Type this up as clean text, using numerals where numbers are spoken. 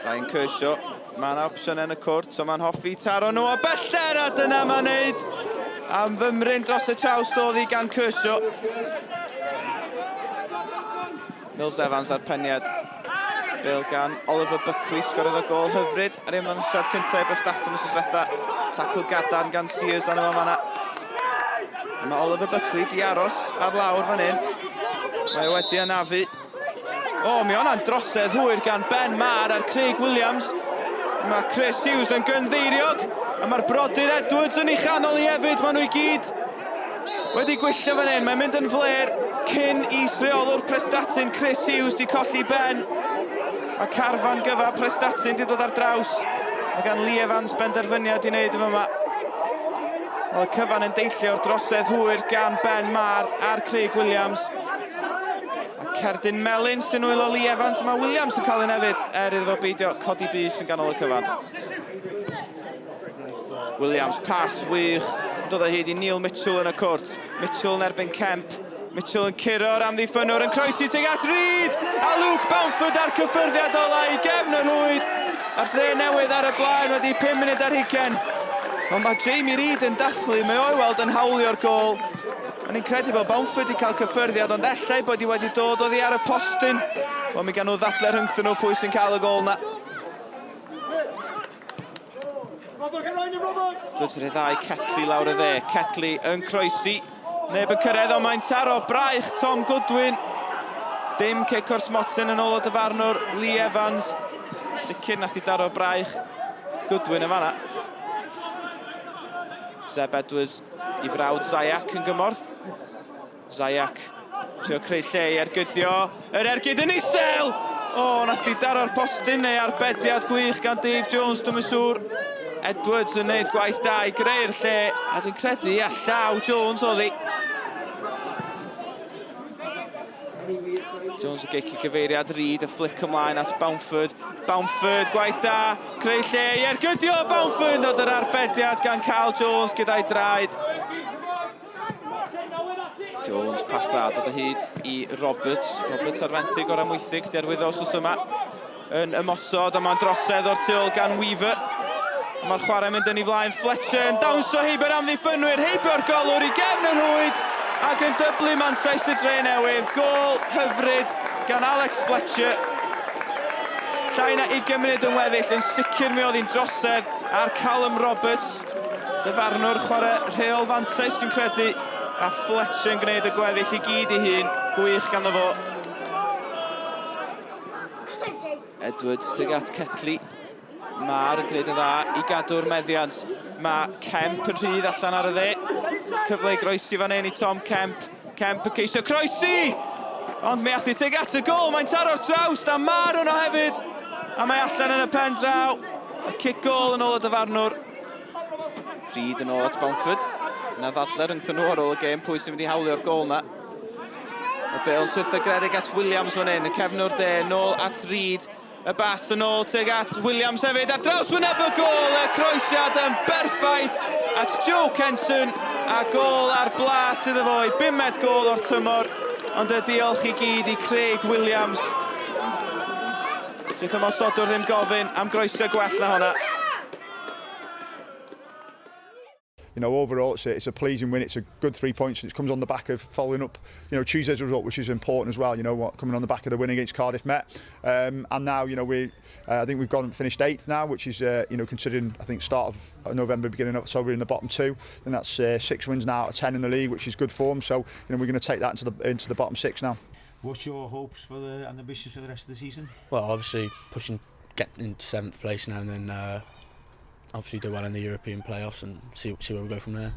Ryan Kershaw, mae yna opsiwn yn y cwrt, so mae'n hoffi taro nhw o bellter, a dyna mae'n neud am fymryn dros y trawst oddi gan Kershaw. Mills Evans ar peniad. Bale gan Oliver Buckley, sgorodd y gol hyfryd ar ei ymddangosiad cyntaf i Brestatyn wrth diwetha. Tacl gadarn gan Sears arno fo fanna. A mae Oliver Buckley di aros ar lawr fan hyn. Mae wedi anafu. O, mi o'na'n drosedd hwyr gan Ben Marr ar Craig Williams. Mae Chris Hughes yn gynddeiriog, a mae'r brodyr Edwards yn ei chanol i hefyd. Maen nhw i gyd wedi gwylltio fan hyn. Mae'n mynd yn fler cyn is-reolwr Prestatyn, Chris Hughes, di colli ben. Mae carfan gyfa Prestatyn di dod ar draws. Mae gan Lee Evans benderfyniad i wneud yn yma. Wel, y cyfan yn deillio o'r drosedd hwyr gan Ben Marr a'r Craig Williams. A cerdyn melyn sy'n nwylo Lee Evans. Mae Williams yn cael un hefyd, er iddo fo beidio codi bys yn ganol y cyfan. Williams, pas wych, yn dod o hyd i Neil Mitchell yn y cwrt. Mitchell yn erbyn Kemp. Mitchell yn curo'r amddiffynnwr yn croesi tuag at Reid! A Luke Bamford ar cyffyrddiad ola i gefn y rhwyd. A'r dre newydd ar y blaen wedi 5 munud ar hugain. Ond mae Jamie Reid yn dathlu, mae o'i weld yn hawlio'r gôl. O'n i'n credu bod Bamford wedi cael cyffyrddiad, ond ella ei bod hi wedi dod oddi ar y postyn. Wel, mi gan nhw ddadle rhyngthyn nhw pwy sy'n cael y gôl na. Dod rhyddhau Ketley lawr y dde. Ketley yn croesi. Neb yn cyrraedd ond mae'n taro braich Tom Goodwin. Dim cic o'r smotyn yn ôl o dyfarnwr Lee Evans. Sicr nath i daro braich Goodwin yn fanna. Zeb Edwards i frawd Zayak yn gymorth. Zayak trio creu lle i ergydio. Yr ergyd yn isel! O, nath di daro'r postyn neu arbediad gwych gan Dave Jones, dwi'm yn siŵr. Edwards yn neud gwaith da i greu'r lle, a dwi'n credu, ia, llaw Jones oedd hi. Jones yn gic i gyfeiriad Reid, y flick ymlaen at Bounford. Bounford, gwaith da, creu lle i ergydio Bounford, ond yr arbediad gan Carl Jones gyda'i draed. Jones, pas dda, dod o hyd i Roberts. Roberts ar fenthyg o'r Amwythig, derwyddo wsos yma yn ymosod, a mae'n drosedd o'r tu ôl gan Weaver. Mae'r chwarae mynd yn ei flaen, Fletcher yn dawnsio heibio'r amddiffynwyr, heibio'r golwr i gefn y rhwyd, ac yn dyblu mantais y dre newydd. Gôl hyfryd gan Alex Fletcher. Llai na 20 munud yn weddill, yn sicr mi oedd hi'n drosedd ar Callum Roberts. Dyfarnwr chwarae rheol fantais dwi'n credu, a Fletcher yn gwneud y gweddill i gyd ei hun, gwych ganddo fo. Edwards tuag at Ketley. Mae'r yn gwneud yn dda i gadw'r meddiant. Mae Kemp yn rhydd allan ar y dde. Cyfle i groesi fan hyn i Tom Kemp. Kemp yn ceisio croesi! Ond mi ath hi tuag at y gol, mae'n taro'r trawst a Mar yno hefyd. A mae allan yn y pen draw. Y cic gol yn ôl y dyfarnwr. Reid yn ôl at Bounford. Na ddadle rhyngthyn nhw ar ôl y gêm, pwy sy'n mynd i hawlio'r gol na. Y bêl syrth y Gredig at Williams fan hyn, y cefnwr de, nôl at Reid. Y bas yn ôl tuag at Williams hefyd, ar draws wyneb y gôl, y croesiad yn berffaith at Joe Kenson, a gôl ar blat iddo fo, ei bumed gôl o'r tymor, ond y diolch i gyd i Craig Williams. Syth ymosodwr ddim gofyn am groesio gwell na honna. You know, overall, it's a pleasing win. It's a good 3 points, and it comes on the back of following up, you know, Tuesday's result, which is important as well. You know, what, coming on the back of the win against Cardiff Met, and now, you know, we I think we've gone and finished 8th now, which is, you know, considering I think start of November, beginning of October in the bottom 2, then that's 6 wins now out of 10 in the league, which is good form. So, you know, we're going to take that into the bottom 6 now. What's your hopes for the and ambitions for the rest of the season? Well, obviously pushing, getting into 7th place now, and then. Hopefully do well in the European playoffs and see where we go from there.